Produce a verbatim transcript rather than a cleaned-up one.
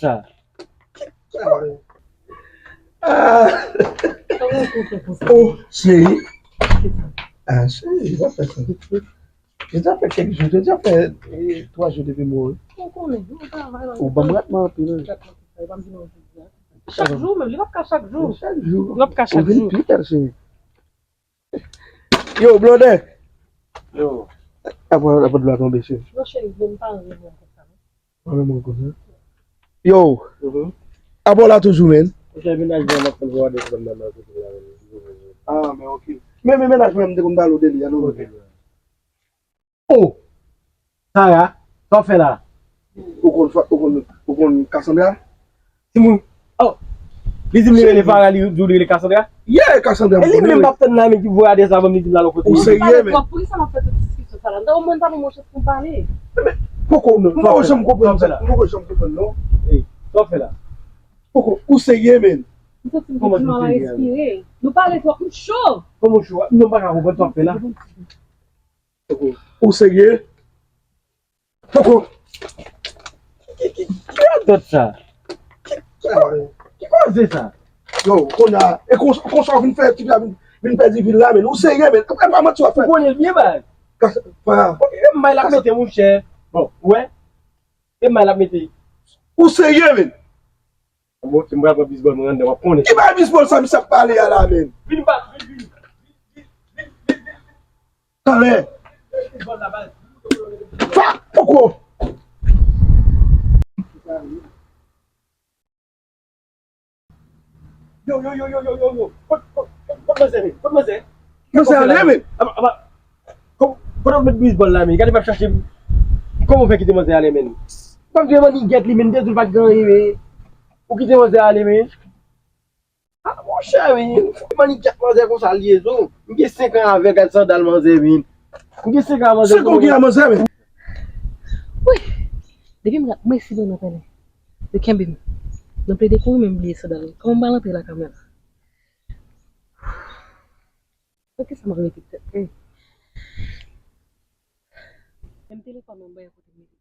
Sa. Ah. Oh, cheri. Ah, cheri, pa fè sa. Deja fè kèk jou, deja fè, eh, twa jou depi m mouri. Ou konnen, nou travay la. Ou ban m ratman anpil, wi. Chak jou, menm, li p ap ka chak jou. Chak jou. Li p ap ka chak jou. Ou vin pi pèl, cheri. Yo, blondè. Yo. Apre, apre dlo a tonbe, cheri. Non, cheri, bon, m pa renmen moun konsa, non. Mwen menm mwen konsa. Yo. Mhm. Abò la toujou, men. Ou fè mennaj mwen, m ap fè l pou w ade sou mennaj mwen, kote la, men. Ah, men ok. Men, men mennaj mwen, m te konn pale w de li a, non? Ok. Oh! Sara, sa w fè la? Ou konn, ou konn, ou konn Cassandra? Timoun, oh! Li di m li rele Sara, li di w li rele Cassandra? Yeah, Cassandra. E li menm m ap tann la, men ki voye adrès la ban m, li di m l al yon kote. Ou serye, men? Poukisa n ap fè tout diskisyon sa la? Ou mwen pa ban mwen chans pou m pale. Poko, m poko janm konprann sa. M poko janm konprann, non. Ey, sa w fè la? Poko, ou serye, men? M santi m gen mal a respire. Nou pale twòp, m cho. Kòman w cho? Non, m pa ka konprann sa w fè la. Ou serye? Poko. Ki, ki, ki radòt sa? Ki, ki, ki koze sa? Yo, kounye a, e kon, konsa w vin fè ti fi a vin, vin pèdi vil la, men. Ou serye, men? E pa manti w ap fè. Ou konnen l byen, baz. Kas-, pa. E may l ap mete, monchè. Bon, ou wè? E may l ap mete. Ou serye, men? Bon, m pral pran bisbòl mwen anndan, w ap konnen. Ki bay bisbòl sa misye ap pale a la, men? Vin ba, vin, vin. Talè. Fa, poko. Yo, yo, yo, yo, yo, yo, yo. Kot, kot, kot, kot manzè, men? Kot manzè? Manzè ale, men. Aba, aba. Kot, kot ap met bisbòl la, men? Gade m ap chache. Kòman w fè kite manzè ale, men? Kòm se manigèt li, men, m te di w pa t gen anyen, men. Ou kite manzè ale, men. Ah, monchè, wi. Manigèt manzè konsa l ye, zo. M gen senk an avè l, gad sandal manzè, wi. M gen senk an manzè. Senk an w gen an manzè, wi. Wi. Depi m ra-, mwen si nan pèlen. Yo kenbe m. Nan plede kouri, men m bliye sandal mwen. Kòman m pral antre lakay mwen la? Nan kisa m ap mete tèt mwen? Menm telefòn mwen, m pa gen kote m mete.